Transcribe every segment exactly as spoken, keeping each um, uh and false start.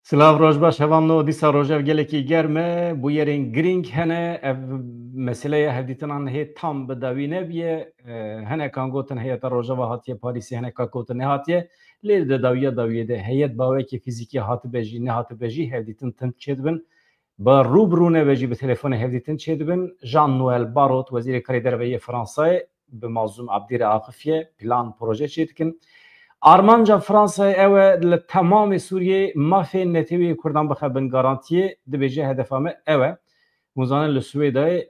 Silav, roj baş, hevalno. Dîsa rojev gelekî germ e, bûyerên girîng hene. Ev meseleya hevdîtinan hê tam bi dawî nebiye. E, hinekan gotin heyeta Rojava hatiye Parîsê, hineka gotin nehatiye. Lê di dawiya dawiyê de heyet bawekî fîzîkî hatibe jî, nehatibe jî, hevdîtin tim çêdibin. Bi rû bi rû nebe jî bi telefonê hevdîtin çêdibin. Jean Noel Barrot, wezîrê karê derve yê Fransayê, bi Mazlûm Abdî re axifiye, plan, proje çêdikin. Armanca Fransayê ew e, li temamê Sûriyê mafê neteweyê Kurdan bixe bin garantiyê, dibêje hedefa me ew e. Hûn zanin li Swêdayê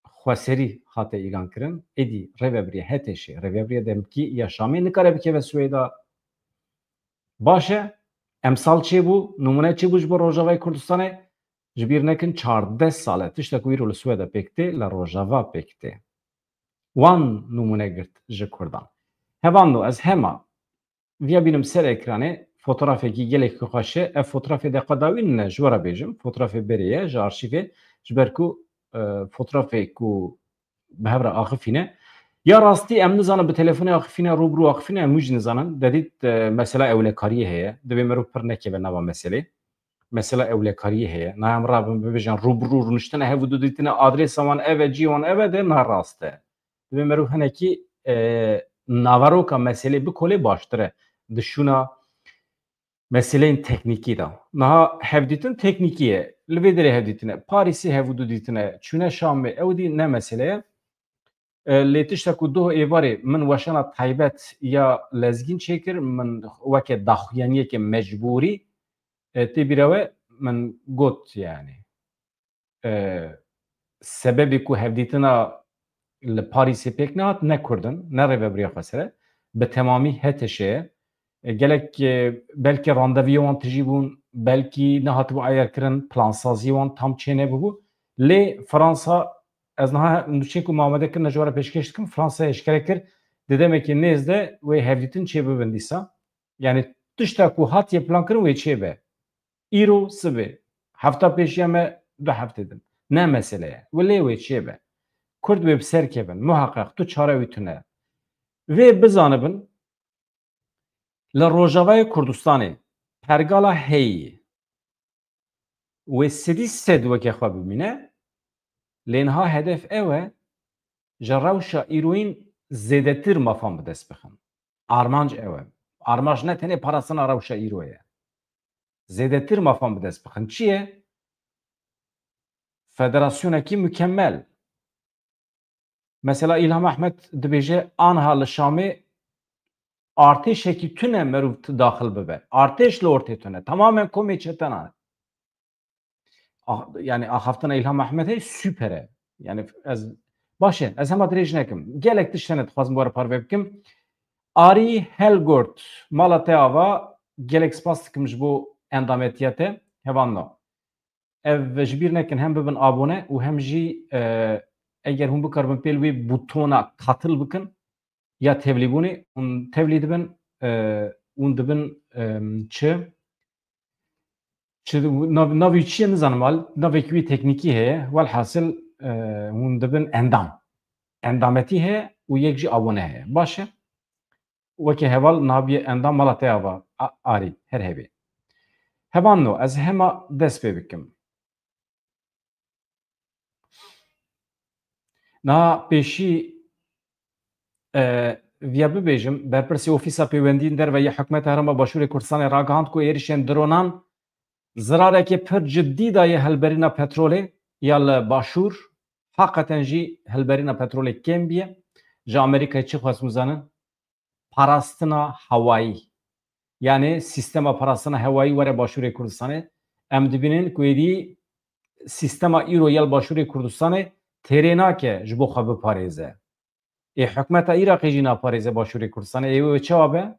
xweserî hate îlan kirin. Êdî rêvebiriya H T Ş, rêvebiriya demkî ya Şamê nikare bikeve Swêda. Baş e, emsal çêbû, nimûne çêbû ji bo Rojavayê Kurdistanê. Ji bîr nekin, çardeh sal e. Tişta ku îro li Swêda pêk tê, li Rojava pêk tê. Wan nimûne girt ji Kurdan. Hevalno, ez hema viya bînim ser ekranê, fotografekî gelekî xweş e. Ev fotografê deqa dawî nîne, ji we re bêjim. Fotografê berê ye, ji arşîvê. Ji ber ku, e, fotografê ku bi hev re axifîne. Ya rastî em nizanin bi telefonê axifîne, rû bi rû axifîne, em wî jî nizanin. De dît, e, mesela ewlekariyê heye. Divê merû pir nekeve nava meselê. Mesela ewlekariyê heye. Niha em rabin bibêjin rû bi rû rûniştine, hev û du dîtine, adrêsa wan ev e, cî wan ev e, de ne rast e. Divê merû hinekî, e, naveroka meselê bikolê baştir e. Di şûna meseleyên teknîkî de. Niha hevdîtin teknîkî ye. Li vê derê hevdîtine. Parîsê hev û du dîtine. Çûne Şamê. Ew dî ne mesele ye. E, lê tişta ku doh êvarê min weşana taybet ya lezgîn çêkir, min weke daxuyaniyeke mecbûrî, e, tê bîra we min got, yani. E, sebebê ku hevdîtina li Parîsê pêk nehat, ne Kurd in, ne rêvebiriya xweser e, bi temamî H T Ş ye. E, gelek, e, belkî randevûyê wan tijî bûn, belkî nehatibû eyarkirin, plansaziyê wan tam çênebûbû. Lê Fransa, ez niha nûçeyek ku me amade kirine ji we re pêşkêş dikim, Fransa eşkere kir, di demekî nêz de wê hevdîtin çêbibin dîsa. Yani tişta ku hatiye plankirin wê çêbe. Îro, sibê, hefta pêşiya me du heftê din. Ne mesele ye. Wê lê wê çêbe. Kurd wê bi ser kevin. Muheqeq tu çare wî tune. Vê bizanibin, li Rojavayê Kurdistanê pergala heyî wê sedî sed weke xwe bimîne, lê niha hedef ew e, ji rewşa îroyîn zêdetir mafan bi dest bixin. Armanc ew e. Armanc ne tenê parastina rewşa îro ye. Zêdetir mafan bi dest bixin. Çi ye? Federasyonekî mukemmel. Mesela Îlham Ehmed dibêje, anha li Şamê artêşekî tune merûv t-, daxil bibe. Artêş li ortê tune. Tamamen komê çetena. Ah, yani axaftina Îlham Ehmed hey süper e. Yani ez, baş e, ez hema dirêj nekim. Gelek tişt hene dixwazim we re parve bikim. Arî Helgort, mala te ava, gelek spas dikim ji bo endametiya te. Hevalno. Ev ji bîr nekin, hem bibin abone û hem jî, e, eger hûn bikaribin pêl wê butona katil bikin ya tevlîbûnê, hûn tevlî dibin, e, hûn dibin, e, çi? Çi nav-, navê çi ye nizanim, al-, navekî wî teknîkî heye. Welhasil, e, hûn dibin endam. Endametî heye û yek jî abone heye. Baş e. Weke heval nabiye endam mala te ava. A-, arî, her hebê. Hevalno, ez hema dest pê bikim. Niha pêşî, e, viya bibêjim, berpirsê Ofîsa Pêwendiyên Derve ya Hikûmeta Herêma Başûrê Kurdistanê ragihand ku êrişên dronan zirarekê pir cidî daye hilberîna petrolê ya li Başûr, heqeten jî hilberîna petrolê kêm biye. Ji Amerîkayê çi xwest bizanin? Parastina hewayî. Yani sîstema parastina hewayî were Başûrê Kurdistanê. Em dibînin ku êdî sîstema îro ya li Başûrê Kurdistanê têrê nake ji bo xwe biparêze. Ê hikûmeta Iraqê jî naparêze Başûrê Kurdistanê. Ê wê çawa be?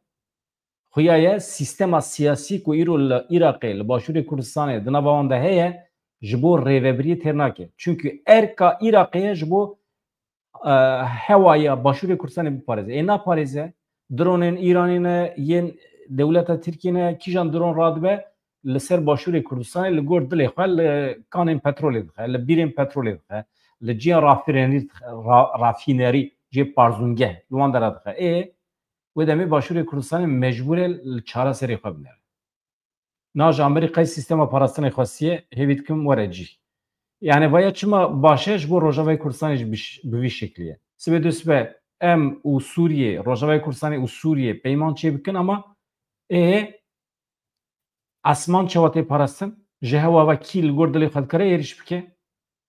Xuya ye sîstema siyasî ku îro li Iraqê, li Başûrê Kurdistanê, di nava wan de heye, ji bo rêvebiriyê têr nake. Çunkî erka Iraqê ye ji bo, e, hewaya Başûrê Kurdistanê biparêze. Ê naparêze, dronên Îranê ne, yên dewleta Tirkiyê ne, kîjan dron radibe, li ser Başûrê Kurdistanê li gor dilê xwe li kanên petrolê dixe, li bîrên petrolê dixe, li cihên rafînerî dixe, ra-, rafînerî, cihê parzûngeh, li wan dera dixe. Ê, wê demê Başûrê Kurdistanê mecbûr e li çareserê xwe binere. Na ji Amerîkayê sîstema parastinê xwestiye, hêvî dikim were cî. Yani vaya çima baş e ji bo Rojavayê Kurdistanê jî bi ş-, bi vî şeklî ye. Sibê du sibe em û Sûriyê, Rojavayê Kurdistanê û Sûriyê peyman çêbikin ama ê esman çawa tê parastin? Ji hewa ve kî li gor dilê xwe dikare êrîş bike?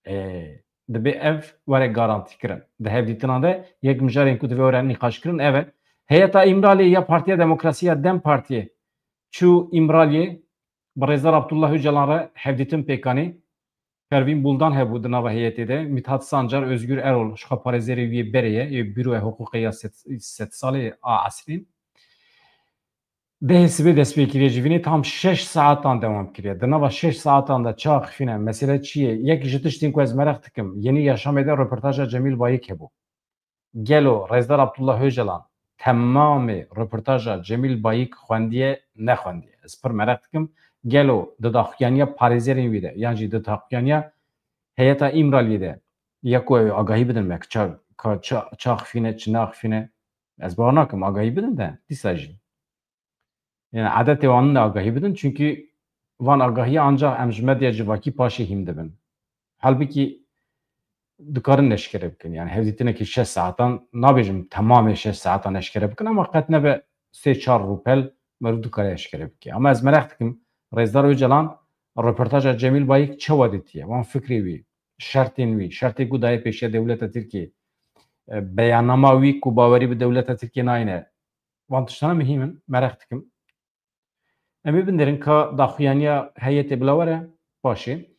Ê, dibê ev were garantî kirin. Di hevdîtina de yek mijarên ku divê were nîqaş kirin ev e. Heyeta Îmraliyê ya Partiya Demokrasî ya DEM Partiyê çû Îmraliyê bi Rêzdar Abdullah Ocalan re hevdîtin pêk anî. Pervîn Buldan hebû di nava heyetê de. Mithat Sancar, Özgür Erol, ji xwe parêzerê wî yê berê ye, yê Büroya Huquqê ya sed, sed salê a esrîn. Dehê sibê dest pê kiriye, civînê tam şeş saetan dewam kiriye. Di nava şeş saetan de çawa xifîne, mesele çi ye? Yek ji tiştên ku ez mereq dikim, Yenî Yaşamê de roportaja Cemîl Bayik hebû. Gelo Rêzdar Abdullah Ocalan temamê roportaja Cemîl Bayik xwendiye, nexwendiye? Ez pir mereq dikim. Gelo di daxuyaniya parêzerên wî de, yan jî di daxuyaniya heyeta Îmraliyê de ya ku ew agahî bidin me, ka ça, ka ça, ça xifîne, çi naxifîne? Ez bawer nakim agahî bidin de, dîsa jî. Yani edetê wan ne agahî bidin, çünkü van agahiya ancak em ji medya civakî paşê hîm dibin. Halbuki dikarin eşkere bikin. Yani hevdîtinekî şeş saetan, nabêjim temamê şeş saetan eşkere bikin ama qet nebe sê çar rûpel meriv dikare eşkere bike. Ama ez mereq dikim, Rêzdar Ocalan roportaja Cemîl Bayik çawa dîtiye? Wan fikrê wî, şertên wî, şertê ku daye pêşiya dewleta Tirkiyê, e, beyannama wî ku bawerî bi dewleta Tirkiyê nayne. Van tiştana muhîm in, mereq dikim. Em ê binêrin ka daxuyaniya heyetê bila were, paşê.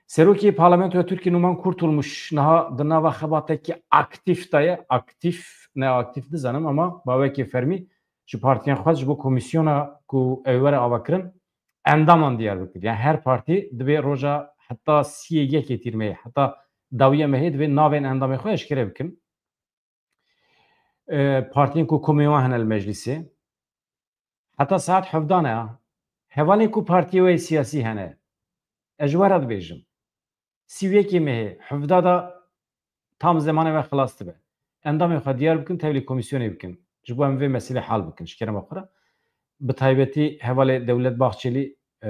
Serokê Parlamentoya Tirkiyê Numan Kurtulmuş niha di nava xebatekî aktîf de ye. Aktîf, ne aktîf dizanim ama bawekê fermî ji partiyan xwest ji bo komîsyona ku ew were avakirin endaman diyar bikir. Yani her partî divê roja heta sî yê yekê tîrmehê, heta dawiya mehê divê navên endamê xwe eşkere bikin. E, partiyên ku komê wan hene li meclîsê. Heta saet hevdan e ya. Hevalên ku partiyê we yê siyasî hene. Ez ji we re dibêjim. Sî û yekê mehê, hevda da tam zemanê we xilas dibe. Endamên xwe diyar bikin, tevlî komîsyonê bikin. Ji bo em vê meselê hal bikin, ji kerema xwe re. Bi taybetî hevalê Dewlet Bahçelî, e,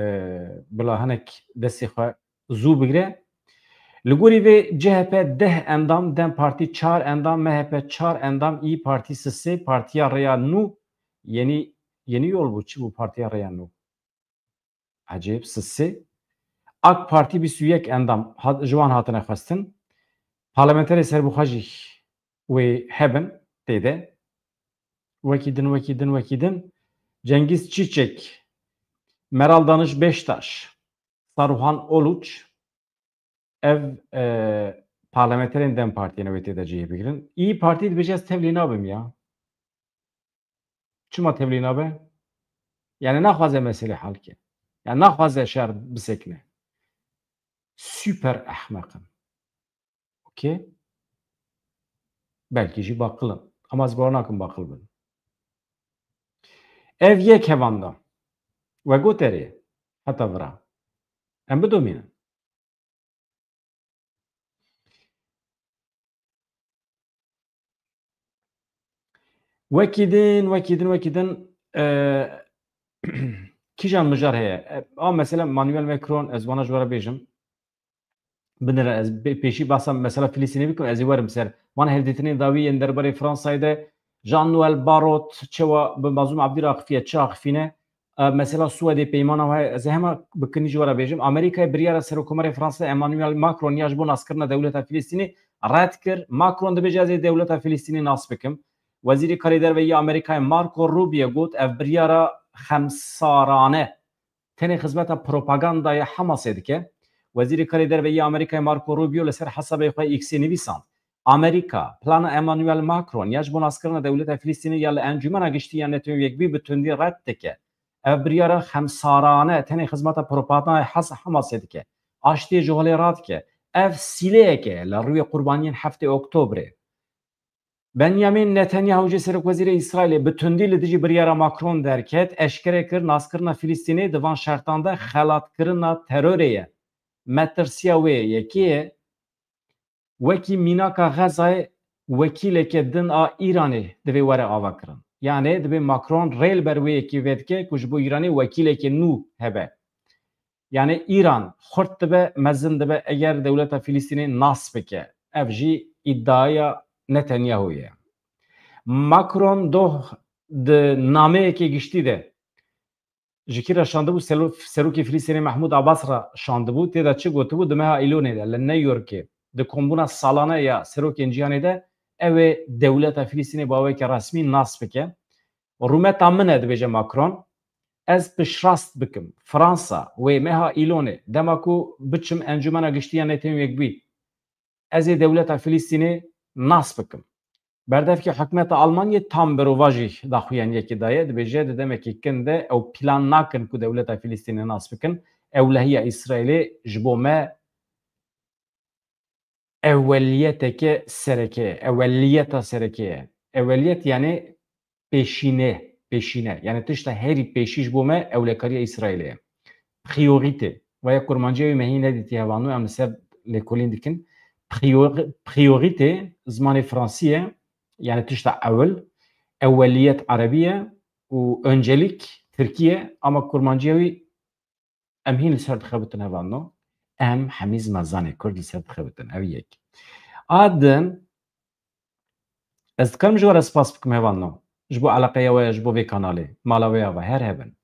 bila hinek destê xwe zû bigire. Li gorî vê C H P deh endam, DEM Partî çar endam, M H P çar endam, İYİ Parti sisê, Partiya Rêya Nû, Yeni, Yeni Yol bû, çi bû Partiya Rêya Nû? Ecêb, sisê. AK Partî bîst û yek endam hat, ji wan hatine xwestin. Parlamenterê serbixwe jî wê hebin tê de. Wekî din, wekî din, wekî din. Cengiz Çiçek, Meral Danış Beştaş, Saruhan Oluç, ev, e, parlamenterên DEM Partiyê ne wê tê de cihê bigirin. İYİ Partî dibêje ez tevlî nabim ya. Çima tevlî nabe? Yani naxwaze meselê hal ke. Yani naxwaze şer bisekine. Super ehmeq in. Okey? Belkî jî baqil in. Ama ez bawer nakim baqil bin. Ev yek hevanda. We got erê. Heta vira. Em bidomînin. Wekî din, wekî din, wekî din, e, kîjan mijar heye? E, a mesela Emmanuel Macron, ez wana ji we re bêjim. Binêre ez pê-, pêşî behsa mesela Filistînê bikim, ez ê werim ser. Van hevdîtinên dawî yên derbarê Fransayê de Jean-Noël Barrot çawa bi Mazlûm Ebdî re axifiye, çi axifîne? E, mesela Swedê peymana wê, ez ê hema bi kinî ji we re bêjim. Amerîkayê biryara Serokkomarê Fransayê Emmanuel Macron ya ji bo naskirina dewleta Filistînê red kir. Macron dibêje, ez ê dewleta Filistînê nas bikim. Wezîrê Karê Derve yê Amerîkayê Marco Rubio got, ev biryara xemsarane tenê xizmeta propagandayê Hamasê dike. Wezîrê Karê Derve yê Amerîkayê Marco Rubio li ser hesabê xwe X-ê nivîsand, Amerîka plana Emmanuel Macron ya ji bo naskirina dewleta Filistînê ya li Encûmena Giştî ya Netewên Yekbûyî bi tundî red dike. Ev biryara xemsarane tenê xizmeta propagandayê Has-, Hamasê dike. Aştiyê ji holê radike. Ev sîleyek e li rûyê qurbaniyên heftê Oktobrê. Benyamin Netanyahu jî serokwezîrê Îsraîlê bi tundî li dijî biryara Macron derket, eşkere kir, naskirina Filistînê di van şertan de xelatkirina terorê ye. Metirsiya wê yekê ye. Wekî mînaka Xezayê wekîleke din a Îranê divê were avakirin. Yanê divê Macron rê li ber wê yekê vedike ku ji bo Îranê wekîleke nû hebe. Yani Îran xurt dibe, mezin dibe eger dewleta Filistînê nas bike. Ev jî îdiaya Netanyahu ye. Macron doh di nameyekê giştî de ji kî re şandibû? Selo-, Serokê Filistînê Mahmûd Abbas re şandibû. Tê de çi gotibû? Di meha Îlonê de li New Yorkê di kombûna salane ya serokên cîhanê de ew ê dewleta Filistînê bi aweke resmî nas bike. Rûmeta min e, dibêje Macron, ez piştrast bikim Fransa wê meha Îlonê dema ku biçim Encûmena Giştî ya Netewên Yekbûyî, ez ê dewleta Filistînê nas bikim. Berdevkê hikûmeta Almanyê tam berovajî daxuyaniyekê daye, dibêje di demekê kin de ew plan nakin ku dewleta Filistînê nas bikin. Ewlehiya Îsraîlê ji bo me eweliyeteke sereke ye. Eweliyeta sereke ye. Eweliyet yani pêşîne, pêşîne. Yani tişta herî pêşî ji bo me ewlekariya Îsraîlê ye. Priorîte. Vaya kurmanciya wî me hîn nedîtiye hevalno, em li ser lêkolîn dikin. Priori-, priorîte zimanê fransî ye. Yani tişta ewil. Eweliyet erebî ye û öncelik tirkî ye. Ama kurmanciya wî em hîn li ser dixebitin hevalno. Em hemî zimanzanê kurd li ser dixebitin. Ev yek. A din, ez dikarim ji we re spas bikim hevalno. Ji bo eleqeya we, ji bo vê kanalê. Mala we ya ve her hebin.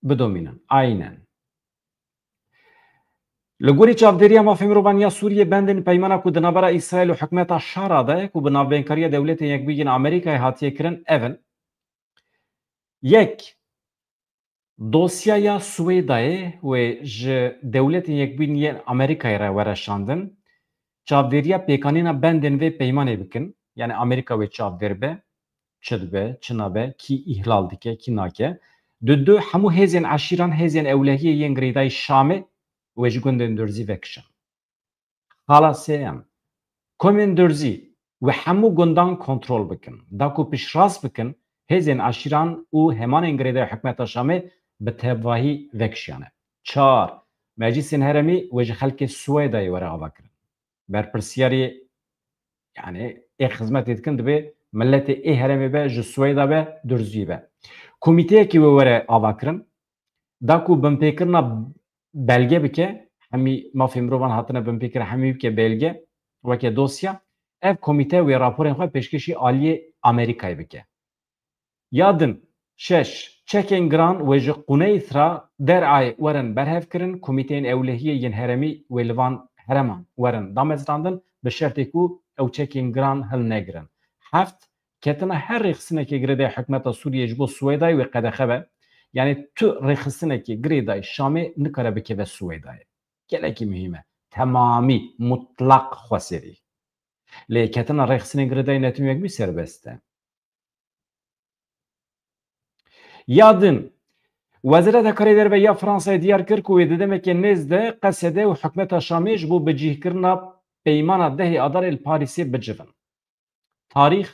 Bidomînin. Aynen. Li gorî çavdêriya mafê mirovan ya Sûriyê, bendên peymana ku di navbera Îsraîl û hikûmeta Şara de ku bi navbenkariya Dewletên Yekbûyî yên Amerîkayê hatiye kirin, ev in. Yek, dosyaya Swêdayê wê ji Dewletên Yekbûyî yên Amerîkayê re were şandin. Çavdêriya pêkanîna bendên vê peymanê bikin. Yani Amerîka wê çavdêr be, çi dibe, çi nabe, kî îhlal dike, kî nake. Di du, hemû hêzên eşîran, hêzên ewlehiyê yên girêdayî Şamê wê ji gundên Durzî vekişin. Xalasê em. Komên Durzî wê hemû gundan kontrol bikin. Da ku piştrast bikin, hêzên eşîran û hemanên girêdayî hikûmeta Şamê bi tevahî vekişiyane. Çar, Meclîsên Herêmî wê ji xelkê Swêdayê were avakirin. Berpirsiyarê, yani, ê xizmetê dikin, dibê miletê ê herêmê be, ji Swêda be, Durzî be. Komîteyekî wê were avakirin. Da ku binpêkirina belge bike, hemî mafê mirovan hatine binpêkirin, hemî bike belge, weke dosya. Ev komîte wê raporên xwe pêşkêşî aliyê Amerîkayê bike. Ya din, şeş, çekên giran wê ji Quneytra, Der'ayê werin berhevkirin, komîteyên ewlehiyê yên herêmî wê li van herêman werin damezrandin, bi şertê ku ew çekên giran hilnegirin. Heft, ketina her rêxistinekê girêdayî hikûmeta Sûriyê ji bo Swêdayê wê qedexe be. Yani tu rêxistinekê girêdayî Şamê nikare bikeve Swêdayê. Gelekî muhîm e. Temamî, mutlaq xweserî. Lê ketina rêxistinên girêdayî Netewên Yekbûyî serbest e. Ya din, Wezareta Karê Derve ya Fransayê diyar kir ku wê di demeke nêz de Qesede û hikûmeta Şamê ji bo bicihkirina peymana dehê Adarê li Parîsê bicivin. Tarîx,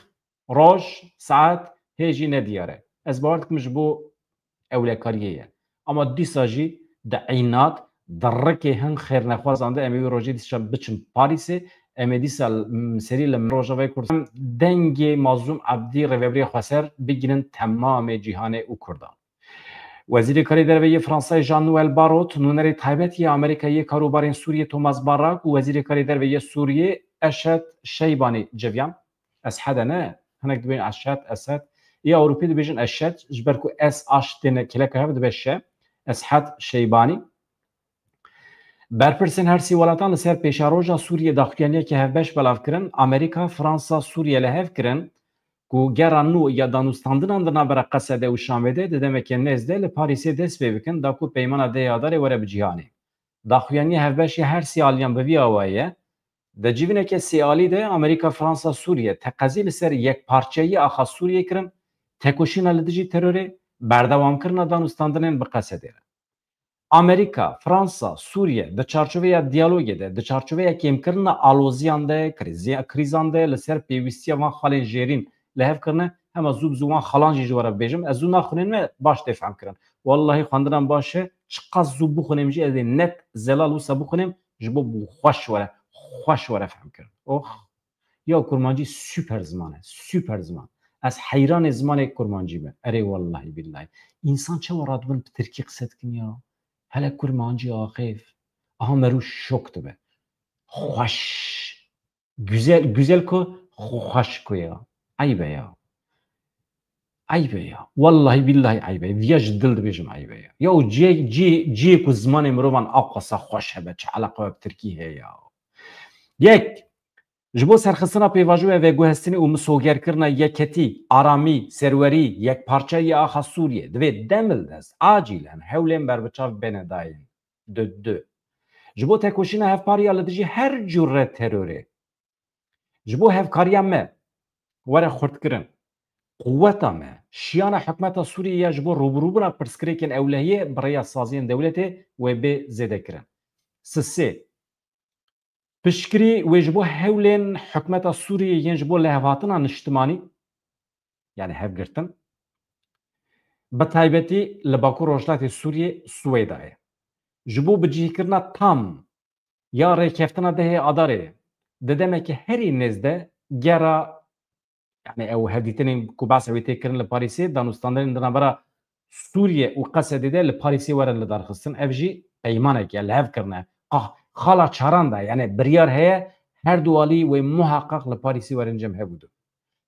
roj, saet hê jî nediyar e. Ez bawer dikim ji bo ewlekariyê ye. Ama dîsa jî di înat, di rikê hin xêrnexwazan de em ê wî rojê dîsa biçin Parîsê, em ê dîsa, m, serî li Rojavayê Kurdistan dengê Mazlûm Ebdî, Rêvebirê Xweser bigihînin temamê cîhanê û Kurdan. Wezîrê Karê Derve yê Fransayê Jean-Noel Barrot, nûnerê taybet yê Amerîkayê yê Karûbarên Sûriyê Thomas Barrak û Wezîrê Karê Derve yê Sûriyê Eşet Şeybanî civiyan. Eshed e ne, hinek dibên Eşet, Esed. Ê Ewropî dibêjin Eşet, ji ber ku S H têne kêleka hev dibe şe. Eshed Şeybanî. Berpirsên her sê welatan li ser pêşeroja Sûriyê daxuyaniyeke hevbeş belav kirin. Amerîka, Fransa, Sûriye li hev kirin ku gera nû ya danûstandinan di navbera Qesede û Şamê de di demeke nêz de li Parîsê dest pê bikin, da ku peymana dehê Adarê were bi cîhanê. Daxuyaniya hevbeş ya her sê aliyan bi vî awayî ye. Di civîneke sê alî de Amerîka, Fransa, Sûriye teqezî li ser yekparçeyî axa Sûriyê kirin, tekoşîna li dijî terorê, berdewamkirina danûstandinên bi Qesedê re. Amerîka, Fransa, Sûriye di çarçoveya diyalogê de, di çarçoveya kêmkirina aloziyan de, krîziya-, krîzan de li ser pêwîstiya van xalên jêrîn li hev kirine, hema zû bi zû wan xalan jî ji we re bibêjim. Ez zû naxwînim, me baş tê fehm kirin. Wellahî xwendinan baş e, çiqas zû bixwînim jî ez ê net zelal wisa bixwînim, ji bo xweş were, xweş were fehm kirin. Ox. Ya kurmancî super ziman e, super ziman. Ez heyranê zimanê kurmancî me. Erê wellahî billahî. Însan çawa radibin bi tirkî qise dikin ya? Hele kurmancî axêf. Aha merû şok dibe. Xweş. Güzel, güzel ku xweş ku ya. Eyb e ya. Eyb e ya. Wellahî billahî eyb e. Viya ji dil dibêjim eyb e ya. Ya û ciyê, ciyê, ciyê ku zimanê mirovan aqasa xweş hebe, çi eleqa bi tirkî heye ya. Yek, ji bo serxistina pêvajoya veguhestinê û misogerkirina yeketî, aramî, serwerî, yekparçeyî axa Sûriyê, divê demildest, acîlen hewlên berbiçav bêne dayîn. Du du. Ji bo tekoşîna hevpar ya li dijî her cure terorê. Ji bo hevkariya me were xurtkirin. Quweta me, şiyana hikûmeta Sûriyê ya ji bo rûbirûbûna pirsgirêkên ewlehiyê bi rêya saziyên dewletê wê bê zêdekirin. Sisê. Piştgirî wê ji bo hewlên hikûmeta Sûriyê yên ji bo lihevhatina niştimanî, yani hevgirtin, bi taybetî li Bakur Rojhilatê Sûriyê Swêda ye. Ji bo bicihkirina tam ya rêkeftina dehê Adarê di demeke herî nêz de gera, yani ew hevdîtinên ku behsa wê tê kirin li Parîsê, danûstandanên di navbera Sûriye û Qesedê de li Parîsê werin lidarxistin. Ev jî peymanek e, li hev kirine. Qah-, xala çaran de, yani biryar heye her du alî wê muheqeq li Parîsê werin cem hev û du.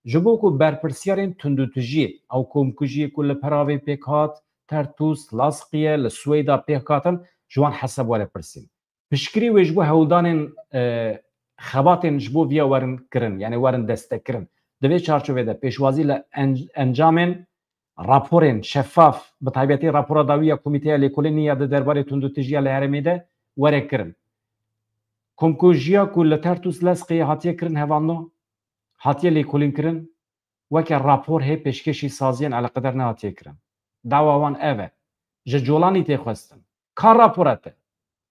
Ji bo ku berpirsiyarên tundûtijiyê, ew komkujiyê ku li Peravê pêk hat, Tertûs, Lasqiye, li Swêda pêk hatin, ji wan hesab were pirsîn. Piştgirî wê ji bo hewldanên, e, xebatên ji bo viya werin kirin, yani werin destekkirin. Di vê çarçovê de pêşwazî li en-, encamên raporên şeffaf, bi taybetî rapora dawî ya Komîteya Lêkolînê ya di derbarê tundûtijiya li herêmê de were kirin. Komkujiya ku li Tertûs Lesqiyê hatiye kirin hevalno, hatiye lêkolînkirin, weke rapor hê pêşkêşî saziyên eleqeder nehatiye kirin. Dawa wan ev e. Ji Colanî tê xwestin. Ka rapora te?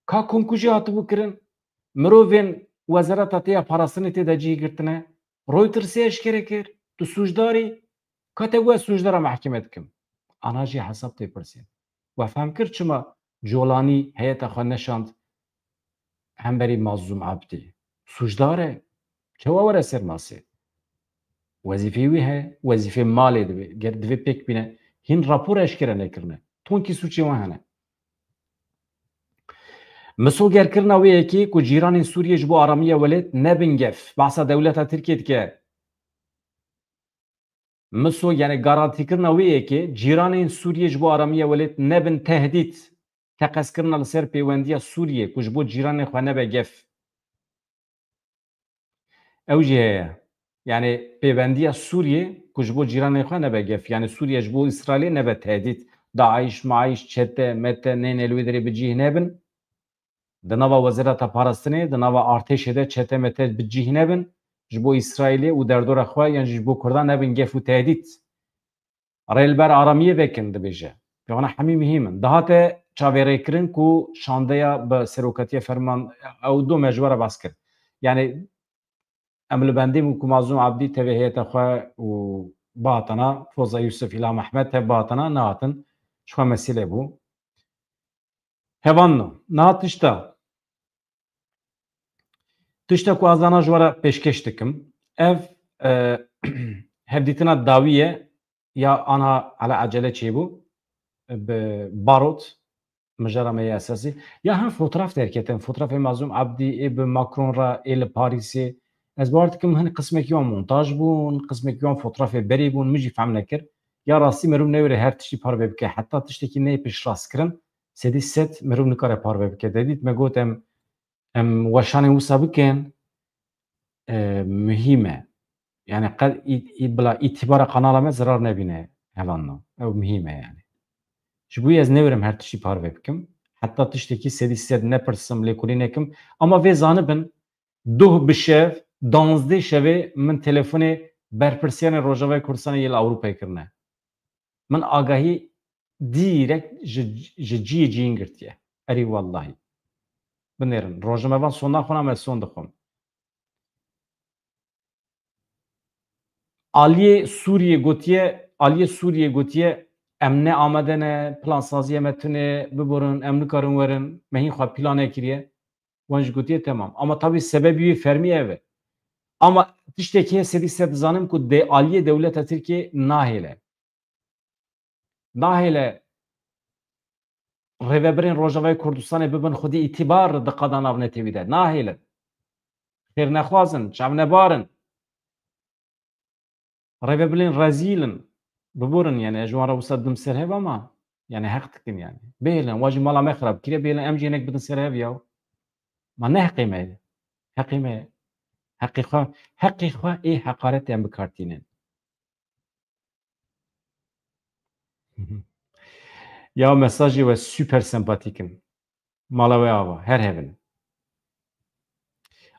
Ka komkujî hatibû kirin? Mirovên wezareta te ya parastinê tê de cihê girtine? Reutersê eşkere kir. Tu sûcdar î. Ka te got ez sûcdara mehkeme dikim. Ana jî hesab tê pirsîn. We fehm kir çima Colanî heyeta xwe neşand hemberî Mazlûm Abdî? Sûcdar e. Çawa were ser masê? Wezîfeyê wî heye, wezîfê malê divê, ger divê pêk bîne. Hîn rapor eşkere nekirine. Tonkî sûcê wan hene. Misogerkirina wê yekê ku cîranên Sûriyê ji bo aramiya welêt nebin gef. Behsa dewleta Tirkiyê dike. Miso, yani garantîkirina wê yekê, cîranên Sûriyê ji bo aramiya welêt nebin tehdît. Teqezkirina li ser pêwendiya Sûriyê ku ji bo cîranên xwe nebe gef. Ew jî heye. Yani pêwendiya Sûriyê ku ji bo cîranên xwe nebe gef. Yani Sûriye ji bo Îsraîlê nebe tehdît. DAIŞ, MAIŞ, çete, mete, neyne li wê derê bi cih nebin. Di nava Wezareta Parastinê, di nava artêşê de çete mete bi cih nebin, ji bo Îsraîlê û derdora xwe yan jî ji bo Kurdan nebin gef û tehdît. Rêlber aramiyê vekin dibêje. Pêwana hemî muhîm in. Dihate çavêrêkirin ku şandeya bi serokatiya ferman ew du me ji we re behs kir. Yani em li bendê bûn ku Mazlûm Abdî tevê heyeta xwe û bihatana, Foza Yusuf, Îlham Ehmed tev bihatana nehatin. Ji xwe mesîle bû. Hevalno, niha tişta, tişta ku ez ana ji we re pêşkêş dikim, ev, e, hevdîtina dawî ye ya ana ele ecele çêbû, bi barot, mijara me yê esasî. Ya hin fotraf derketin, fotrafê Mazlûm Abdî ê bi Macron re ê li Parîsê. Ez bawer dikim hin qismekî wan montaj bûn, qismekî wan fotrafê berê bûn, min jî fehm nekir. Ya rastî meriv newêre her tiştî parve bike, heta tiştekî neyê piştrast kirin, sedî sed meriv nikare parve bike. Te dît me got em, em weşanên wisa bikin, e, muhîm e. Yani qe-, î-, î-, bila îtîbara kanala me zerar nebîne hevalno. Ew muhîm e yani. Ji bo ez newêrim her tiştî parve bikim. Heta tiştekî sedî sed nepirsim, lêkolîn nekim. Ama vê zanibin, doh bi şev, danzdeh şevê min telefonê berpirsiyarên Rojavayê Kurdistanê yê li Ewropayê kirine. Min agahî direkt ji, ji ciyê ciyîn girtiye. Erî wellahî. Binêrin. Rojnamevan son naxwin, em ez son dixwim. Aliyê Sûriyê gotiye, aliyê Sûriyê gotiye, em ne amade ne, plansaziya me tune, biborin, em nikarin werin, me hîn xwe plane kiriye. Wan jî gotiye, temam. Ama tabî sebebî wê fermî ev e. Ama tiştekî heye sedî sed dizanim ku dê aliyê dewleta Tirkiyê nahêle. Nahêle rêvebirên Rojavayê Kurdistanê bibin xwedî îtîbar di qada navnetewî de. Nahêlin. Xêrnexwaz in, çavnebar in. Rêvebirên rezîl in. Biborin, yani, ez ji wan re wisa didim ser hev ama, yani, heq dikin, yani. Bihêlin, wa jî mala me xirab kiriye, bihêlin, em jî hinek bidin ser hev ya. Ma ne heqê me ye. Heqê me ye. Heqê xwe, heqê xwe ê heqaretê em bi kar tînin. Ya mesajê we super sempatîk in. Mala we ava, her hevin.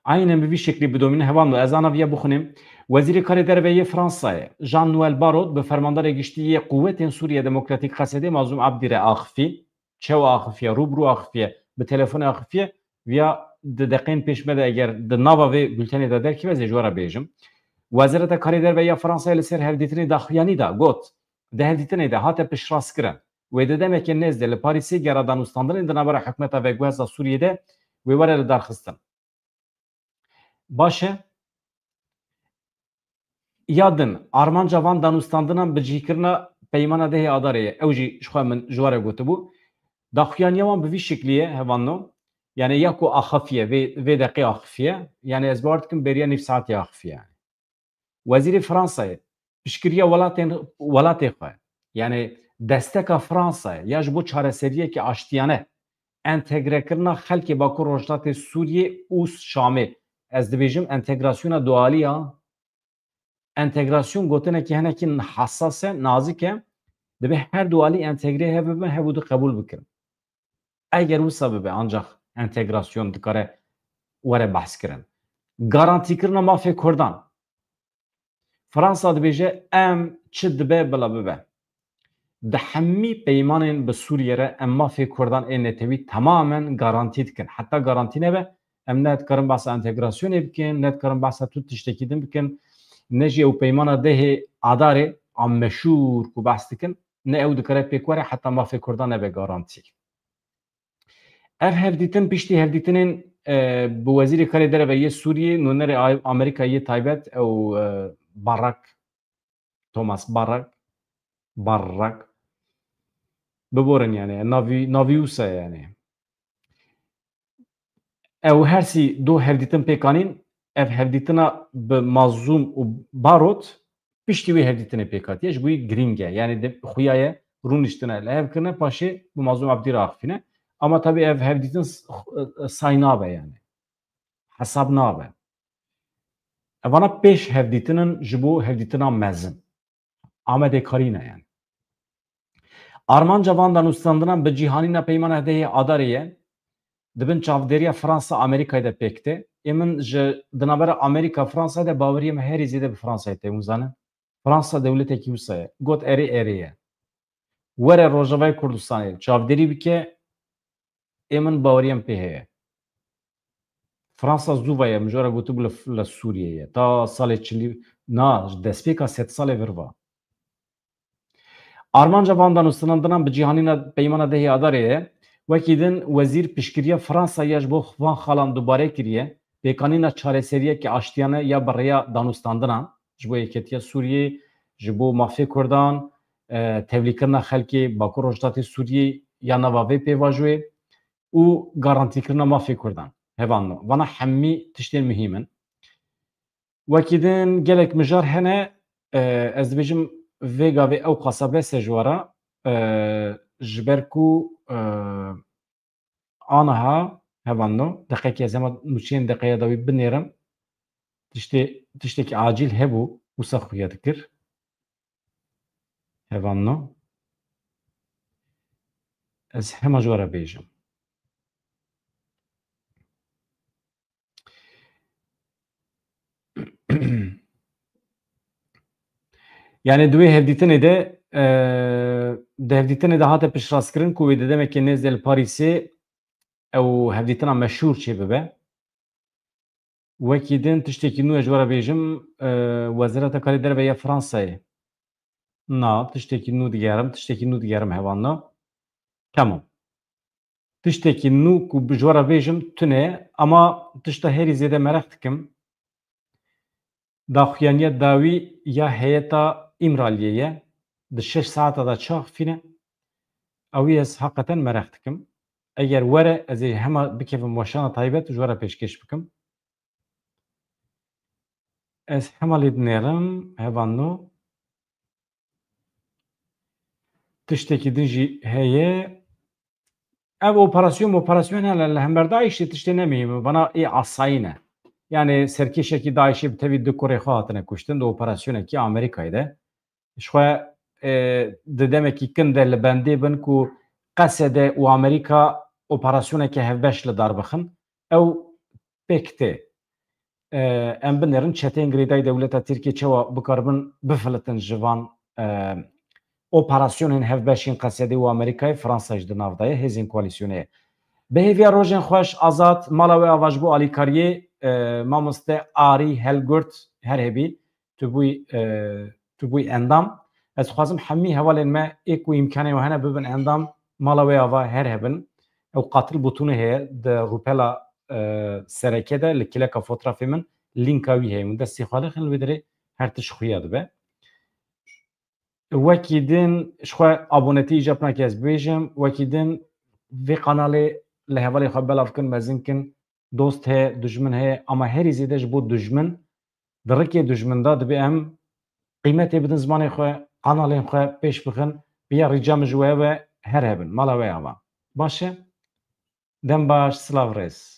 Aynen bi vî şeklî bidomîne hevalno. Ez ana viya bixwînim. Wezîrê Karê Derve yê Fransayê, Jean-Noël Barrot, bi fermandarê giştî yê Quwetên Sûriye Demokratîk, Qesedê, Mazlûm Abdî re axifî. Çew axifiye, rû bi rû axifiye, bi telefonê axifiye. Viya di deqeyên pêş me de eger di nava vê bultenê de derkeve, ez ê ji we re bêjim. Wezareta Karê Derve ya Fransayê li ser hevdîtinê daxuyanî da, got, di hevdîtinê de hate piştrast kirin. Wê di demeke nêz de li Parîsê gera danûstandinên di navbera hikûmeta veguhesta Sûriyê de wê were lidarxistin. Baş e. Ya din, armanca van danûstandinan bi cihkirina peymana dehê Adarê ye. Ew jî ji xwe min ji we re gotibû. Daxuyaniya wan bi vî şiklî ye, hevalno. Yani ya ku axifiye, vê, vê deqê axifiye. Yani ez bawer dikim beriya nîv saetê axifiye yani. Wezîrê Fransayê piştgiriya welatên, welatê xwe, yani desteka Fransayê ya ji bo çareseriyekî aştiyane entegrekirina xelkê Bakur Rojhilatê Sûriyê û Şamê, ez dibêjim entegrasyona dualî ya. Entegrasyon gotinekî hinekî hesas e, nazik e. Dibe her du alî entegrê hev bibin, hev û du qebûl bikin. Eger wisa bibe, ancak entegrasyon dikare were behs kirin. Garantîkirina mafê Kurdan. Fransa dibêje, em çi dibe bila bibe. Di hemî peymanên bi Sûriye re em mafê Kurdan ê netewî temamen garantî dikin. Heta garantî nebe, em ne dikarin behsa entegrasyonê bikin, ne dikarin behsa tu tiştekî din bikin, ne jî ew peymana dehê Adarê a meşhûr ku behs dikin, ne ew dikare pêk were heta mafê Kurdan nebe garantî. Ev hevdîtin piştî hevdîtinên, e, bi Wezîrê Karê Derve yê Sûriyê, nûnerê A-, Amerîka yê taybet, ew, e, Barak, Thomas Barak, Barak, biborin yani, navî, navî wisa ye yani. Ew her sî du hevdîtin pêk anîn, ev hevdîtina bi Mazlûm û Barot piştî wê hevdîtinê pêk hatiye, ji bo wî girîng e. Yani de xuya ye, rûniştine, li hev kirine, paşê bi Mazlûm Abdî re axifîne. Ama tabii ev hevdîtin s-, say nabe yani. Hesab nabe. Evana pêş hevdîtin in ji bo hevdîtina mezin. Amedê karî ne yani. Armanca van danûstandinan bi cîhanîna peymana dehê Adarê ye. Di bin çavdêriya Fransa Amerîkayê de pêk tê. Ê min ji di navbera Amerîka Fransa de baweriyê me herî zêde bi Fransayê tê, hûn zanin. Fransa dewletekî wisa ye. Got erê erê ye. Were Rojavayê Kurdistanê çavdêrî bike, ê min baweriyê min pê heye. Fransa zû ve ye, min ji we re gotibû li, li Sûriyê ye. Ta salê çilî, na, ji destpêka sedsalê vir va. Armanca van danûstandinan bi cîhanîna peymana dehê Adarê ye. Wekî din wezîr piştgiriya Fransa ya ji bo van xalan dubare kiriye. Pêkanîna çareseriyekî aştiyane ya bi rêya danûstandinan ji bo yeketiya Sûriyê, ji bo mafê Kurdan, e, tevlîkirina xelkê Bakur Rojhilatê Sûriyê ya nava vê pêvajoyê û garantîkirina mafê Kurdan. Hevalno. Vana hemî tiştên muhîm in. Wekî din gelek mijar hene, e, ez dibêjim vê gavê ew qasa bes e ji we re, e, ji ber ku, e, aniha hevalno, deqekê ez hema nûçeyên deqeya dawî binêrim. Tiştê, tiştekî acîl hebû, wisa xuya dikir. Hevalno. Ez hema ji we re bêjim. Yani di wê hevdîtinê de, e, di hevdîtinê de hate piştrastkirin ku wê di demekê nêz de li Parîsê ew hevdîtina meşhûr çêbibe. Wekî din tiştekî nû ez ji we re bêjim, e, Wezareta Karê Derve ya Fransayê. Na, tiştekî nû digerim, tiştekî nû digerim hevalno. Tamam. Tiştekî nû ku bi ji we re bêjim tune, ama tişta herî zêde mereq dikim. Daxuyaniya dawî ya heyeta Îmraliyê ye. Di şeş saeta de çaxifîne. Ew ê ez heqeten meraq dikim. Eger were, ez ê hema bikevim weşana taybet û ji we re pêşkêş bikim. Ez hema lê dinêrim, hevan no. Tiştekî din jî heye. Ev operasyon, operasyon hele li hember DAIŞê tiştê ne muhîm e. Bana ê asayî ne. Yani serkêşekî DAIŞê bi tevî du kurê xwe hatine kuştin di operasyonekî Amerîkayê de. Ji xwe, e, di demekî kin de li bendê bin ku Qesede û Amerîka operasyoneke hevbeş li dar bixin. Ew pêk tê. E, em binêrin çeteyên girêdayî dewleta Tirkiye çawa bikaribin bifilitin ji van, e, operasyonên hevbeşên Qesedê û Amerîkayê, Fransa jî di nav de ye, hêzên koalîsyonê ye. Bi hêviya rojên xweş, Azad, mala we ava ji bo alîkariyê, e, mamoste Arî Helgurt, her hebî, tu bûyî, e, tu bûyî endam. Ez dixwazim hemî hevalên me ê ku îmkanê we hene bibin endam, mala wê ava her hebin. Ew qatil bûtûnê heye di rûpela, e, sereke de li kileka fotrafê min lînka wî heye. Hûn destê xwe lixin li wê derê her tişt xuya dibe. Wekî din ji xwe abonetî îcab nake ez bibêjim. Wekî din vê kanalê li hevalê xwe belav kin, mezin kin. Dost heye, dijmin heye, ama herî zêde ji bo dijmin, di rikê dijmin de dibe em qîmetê bidin zimanê xwe, kanalên xwe pêş bixin. Bi ya rîca min ji we ve her hebin. Mala we ava. Baş e? Dem baş, silav rêz.